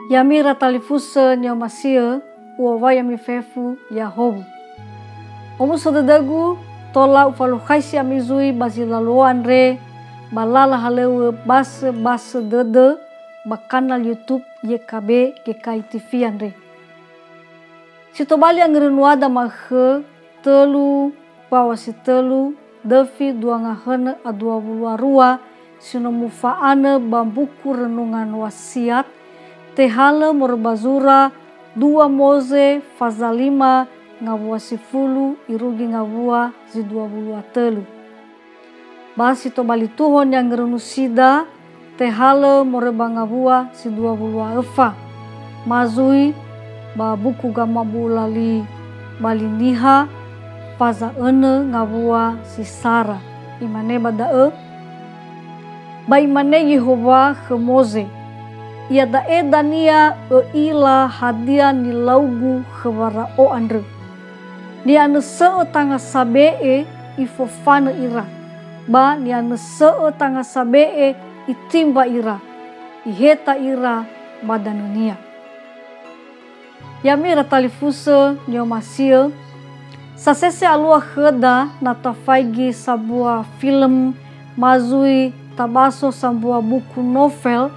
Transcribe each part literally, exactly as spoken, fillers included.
Ya'ami ira talifusö ni'omasi'ö, u'owai ami fefu ya'ahowu. Omuso dödögu, tola ufalukhaisi ami zui ba zi laluo andre ba lala halöŵö basöbasö dödö ba kanal YouTube Y K B G K I T V andre. Si tobali angörönuada ma'ökhö, tölu Bawa si tölu, döfi dua ngahönö a dua wulu a rua, si no mufa'anö ba mbuku Renungan Wasiat, tehalö moroi ba zura dua Moze faza lima ngawua sifulu irugi ngawua zi dua wulu a tölu. Ba si tobali tuho ni'angörönusida, tehalö moroi ba ngawua si dua wulu a öfa. Ma zui ba buku Gamabu'ula Li Bali Niha, faza önö ngawua si sara. Imane ba da'ö, Ba imane Yehowa khö Moze, "Iada'e dania ö'ila hadia nilaugu khö Wara'o andrö. Ni'anösö'ö tanga sabe'e ifofanö ira, ba ni'anösö'ö tanga sabe'e itimba ira, iheta ira ba danönia." Ya'ami ira talifusö ni'omasi'ö, sasese alua khöda na tafaigi sambua film ma zui tabaso sambua buku novel,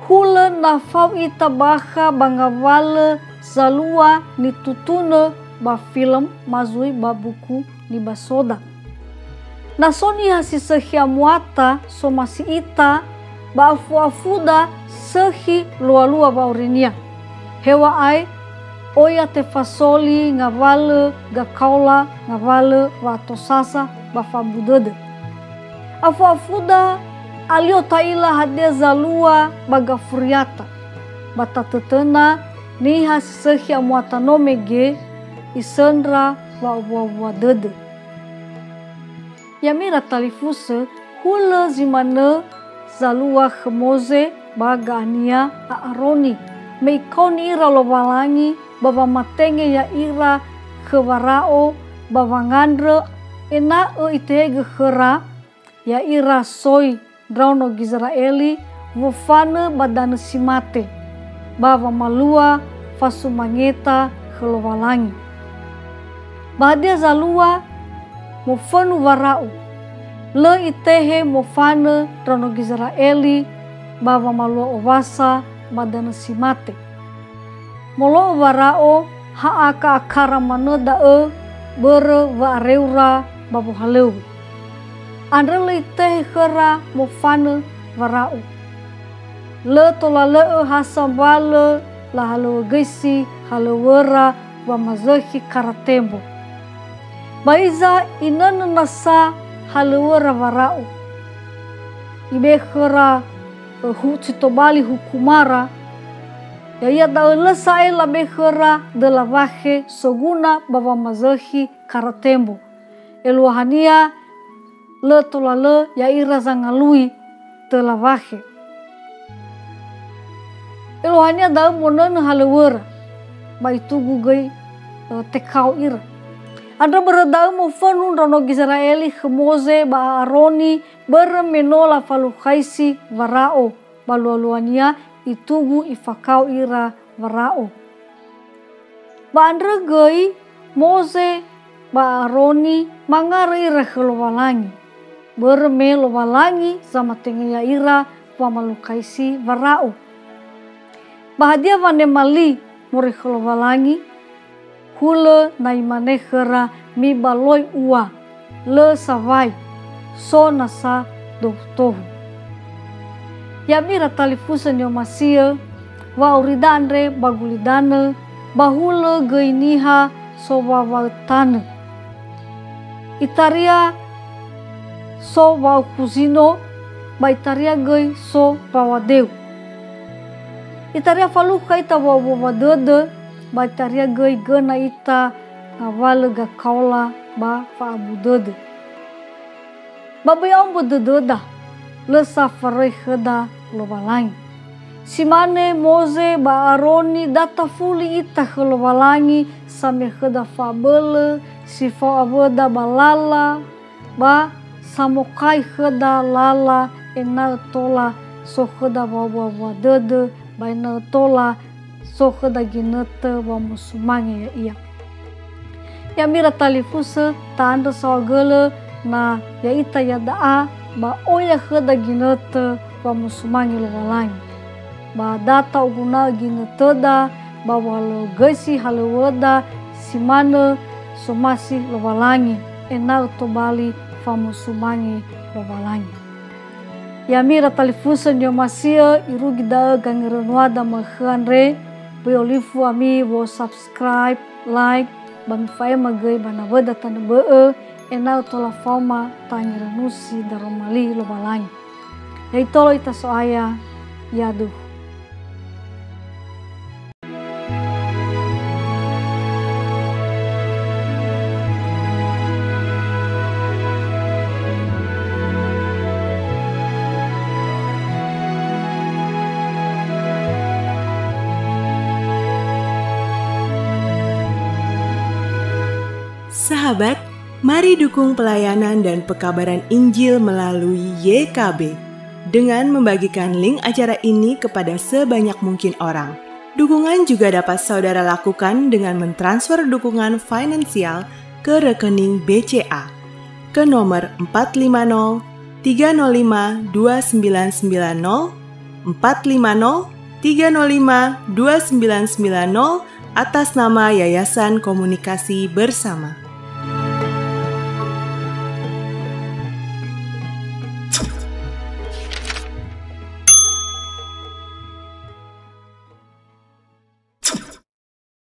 hulö na fao ita bakha ba ngawalö zalua nitutunö ba film ma zui ba buku nibasoda. Na so niha si sökhi amuata somasi ita, ba afu-afuda sökhi loalua wa'aurinia. Heŵa'ae, oya tefasoli ngawalö gakaola, ngawalö wa'atosasa ba fa'abu dödö. Afu-afuda alio ta'ila hadia zalua ba gafuriata. Ba tatötöna niha si sökhi amuata no mege, isöndra wa'owua-wua dödö. Ya'ami ira talifusö, hulö zi manö zalua khö Moze ba ga'ania A'aroni, me ikaoni ira Lowalangi ba wamatenge ya'ira khö Wara'o ba wangandrö ena'ö itehegö khöra ya'ira soi ndraono Gizera'eli wofanö ba danö si mate, ba wamalua fasumangeta khö Lowalangi. Ba hadia zalua mofönu Wara'o? Lö itehe mofanö ndraono Gizera'eli ba wamalua owasa ba danö si mate. Molo'ö Wara'o, ha aka-akara manö da'ö börö wa'areura ba wohalöŵö. Andrö lö itehe khöra mofanö Wara'o. Lö tola lö'ö ha sambalö lahalöŵögöisi halöŵöra wamazökhi karatembo. Ba hiza inönö nasa halöŵöra Wara'o. Ibe khöra, eh, hu-, si tobali hukumara, ya'ia da'ö lö sa'ae labe khöra döla wakhe soguna ba wamazökhi karatembo. Eluahania lö tola lö ya'ira zangalui töla wakhe. Eluahania da'ö monönö halöŵöra, ba itugu göi, eh, tekao ira. Andrö börö da'ö mofönu ndraono Gizera'eli khö Moze ba A'aroni börö me no lafalukhaisi Wara'o. Ba lualuania itugu ifakao ira Wara'o. Ba andrö göi Moze ba Aroni mangarö ira khö Lowalangi, börö me Lowalangi zamatenge ya'ira wamalukhaisi Wara'o. Ba hadia wanema li moroi khö Lowalangi? Hulö na imane khöra, "Mibaloi ua, lö sawai, so nasa dohu-tohu." Ya'ami ira talifusö ni'omasi'ö, wa'aurida andre ba gulidanö, ba hulö göi niha sowaŵa'ö tanö. Itaria so wa'aukhu zino, ba itaria göi so mbaŵa deu. Itaria falukha ita wa'owuaŵa dödö, ba itaria göi göna ita ngawalö gakaola ba fa'abu dödö. Ba böi aombö dödöda, lö sa faröi khöda Lowalangi. Si mane Moze ba Aroni, da tafuli ita khö Lowalangi, samea khöda fa'abölö, si fao awöda ba lala, ba samokai khöda lala ena'ö tola so khöda wa'owuaŵa dödö ba ena'ö tola so khöda ginötö wamosumange ya'ia. Ya'ami ira talifusö, ta'andrö saohagölö na ya'ita iada'a ba oya khöda ginötö wamosumange Lowalangi. Ba da ta'oguna'ö ginötöda ba wa'alö'ösi halöŵöda si manö somasi Lowalangi, ena'ö tobali famosumange Lowalangi. Ya'ami ira talifusö ni'omasi'ö, irugi da'ö gangerönuada ma'ökhö andre, böi olifu ami wo subscribe, like, ba mifa'ema göi ba nawöda tanö bö'ö, ena'ö tola faoma tangerönusi daroma li Lowalangi. Ya'itolo ita So'aya, yaduhu. Sahabat, mari dukung pelayanan dan pekabaran Injil melalui Y K B dengan membagikan link acara ini kepada sebanyak mungkin orang. Dukungan juga dapat saudara lakukan dengan mentransfer dukungan finansial ke rekening B C A ke nomor empat lima nol tiga nol lima dua sembilan sembilan nol, empat lima nol tiga nol lima dua sembilan sembilan nol, atas nama Yayasan Komunikasi Bersama.